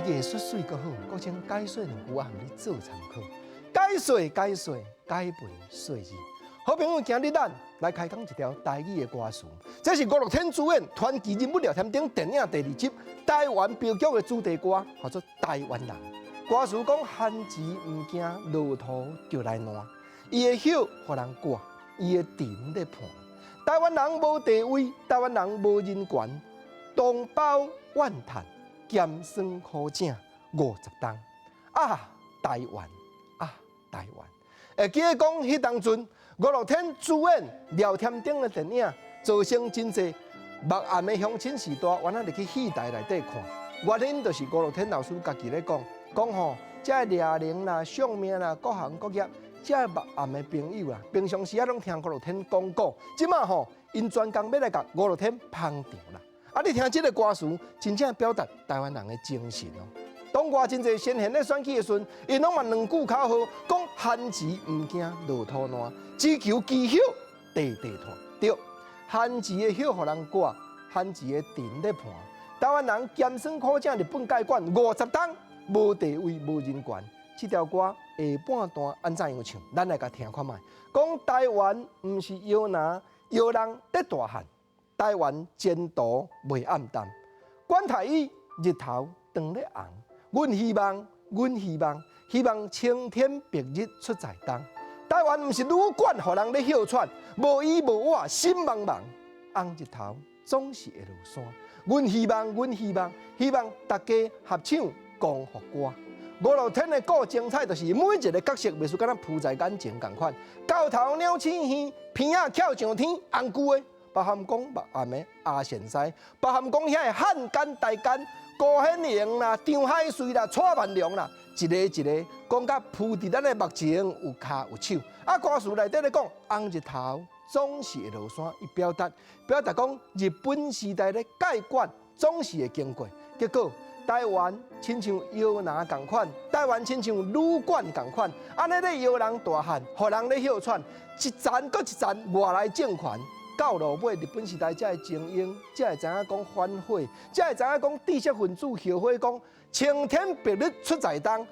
藝術媠閣好，閣請解說兩句，我含你做參考。解說解說解文說字。好朋友，今日咱來開講一條台語的歌詞，這是吳樂天主演《傳奇人物廖添丁》電影第二集《台灣悲劇》的主題歌，號做《台灣人》。歌詞講番薯毋驚落土就來爛，伊的葉予人割，伊的藤咧盤。台灣人無地位，台灣人無人權，同胞怨嘆，鹹酸苦汫50冬。啊，台灣啊，台灣。會記得講，彼當陣吳樂天主演廖添丁的電影，造成真濟目暗的鄉親序大，原來入去戲台內底看。原因就是吳樂天老師家己咧講，講吼，這掠人啦、相命啦、各行各業，這目暗的朋友啊，平常時仔攏聽吳樂天講古，這馬吼𪜶專工欲來共吳樂天捧場啦。啊，你聽這个歌詞，真正表達台灣人的精神哦。當偌真濟先賢咧選舉的時陣，𪜶攏嘛兩句口號，講番薯毋驚落土爛，只求枝葉塊塊湠。對，番薯的葉予人割，番薯的藤咧盤。台灣人鹹酸苦汫日本界管50冬，無地位無人權。這條歌下半段按怎樣唱？咱來共聽看覓。講台灣毋是搖籃，搖人咧大漢。台灣前途袂暗淡，管他伊日頭當咧紅。阮希望，阮希望，希望青天白日出在東。台灣毋是旅館，予人咧歇喘，無伊無我，心茫茫。紅日頭總是會落山。阮希望，阮希望，希望大家合唱光復歌。吳樂天的古精彩，就是每一个角色袂輸敢若浮在眼前仝款。九頭鳥鼠耳，鼻仔翹上天，紅龜的，包含講目暗的阿賢師，包含講遐个漢奸大奸。辜顯榮啦、張海瑞啦、蔡萬良啦，一个一个講甲浮佇咱的目前，有跤有手。啊，歌詞內底咧講，紅日頭總是會落山，伊表達表達講日本時代咧界管總是會經過，結果台灣親像搖籃仝款，台灣親像旅館仝款，按呢咧搖人大漢，予人咧歇喘，一層閣一層外來政權。到落尾，日本時代才會精英，才會知影講反悔，才會知影講知識分子後悔講青天白日出在東，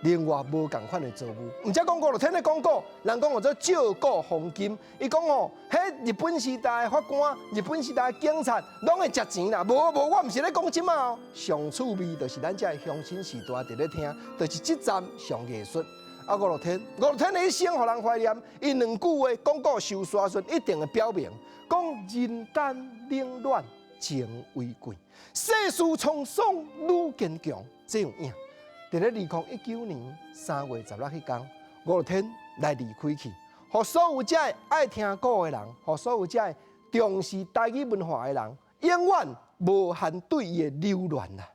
另外無仝款的遭遇。毋才講吳樂天咧講古，人講號做借古諷今。伊講吼，彼日本時代法官、日本時代警察，攏會食錢啦。無無，我毋是咧講這馬哦。上趣味就是咱這鄉親序大佇咧聽，就是這站上藝術。啊，吳樂天，吳樂天的一生，予人懷念。伊兩句話講古收煞順，一定會表明講人間冷暖情為貴，世事滄桑愈堅強，這有影。佇咧2019年3月16彼工，吳樂天來離開去，予所有這愛聽古的人，予所有這重視台語文化的人，永遠無限對伊的留戀啦。